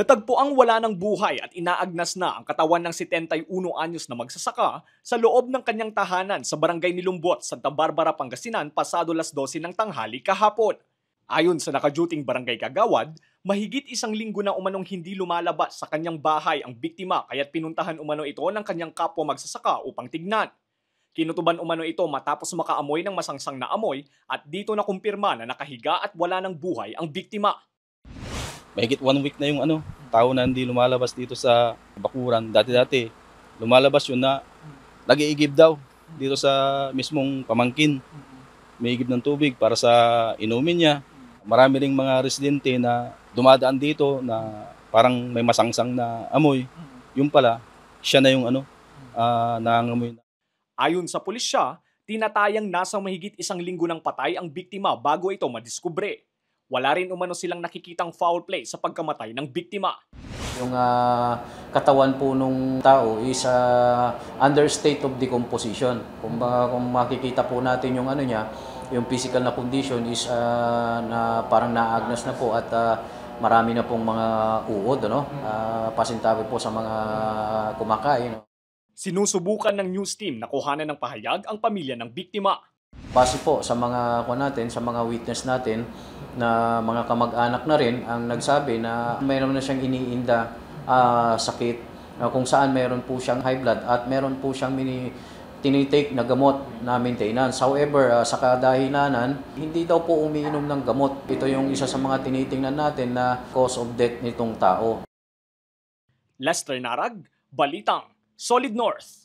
Natagpuang wala ng buhay at inaagnas na ang katawan ng 71 anyos na magsasaka sa loob ng kanyang tahanan sa barangay Nilumbot, Santa Barbara, Pangasinan pasado 12:00 ng tanghali kahapon. Ayon sa nakaduting barangay kagawad, mahigit isang linggo na umanong hindi lumalabas sa kanyang bahay ang biktima kaya't pinuntahan umano ito ng kanyang kapwa magsasaka upang tignan. Kinutuban umano ito matapos makaamoy ng masangsang na amoy at dito na kumpirma na nakahiga at wala ng buhay ang biktima. Mahigit 1 week na yung tao na hindi lumalabas dito sa bakuran. Dati-dati, lumalabas yun na nag-iigib daw dito sa mismong pamangkin. May igib ng tubig para sa inumin niya. Marami ring mga residente na dumadaan dito na parang may masangsang na amoy. Yung pala, siya na yung nangangamoy. Ayon sa pulisya, tinatayang nasa mahigit isang linggo ng patay ang biktima bago ito madiskubre. Wala rin umano silang nakikitang foul play sa pagkamatay ng biktima. Yung katawan po nung tao is under state of decomposition. Kung makikita po natin yung yung physical na condition is na parang naagnas na po at marami na pong mga uod, pasintabi po sa mga kumakain. Sinusubukan ng news team na kuhanan ng pahayag ang pamilya ng biktima. Base po sa mga sa mga witness natin na mga kamag-anak na rin ang nagsabi na mayroon na siyang iniinda sakit kung saan mayroon po siyang high blood at mayroon po siyang tinitake na gamot na maintenance. However, sa kadahilanan, hindi daw po umiinom ng gamot. Ito yung isa sa mga tinitingnan natin na cause of death nitong tao. Lester Narag, Balitang, Solid North.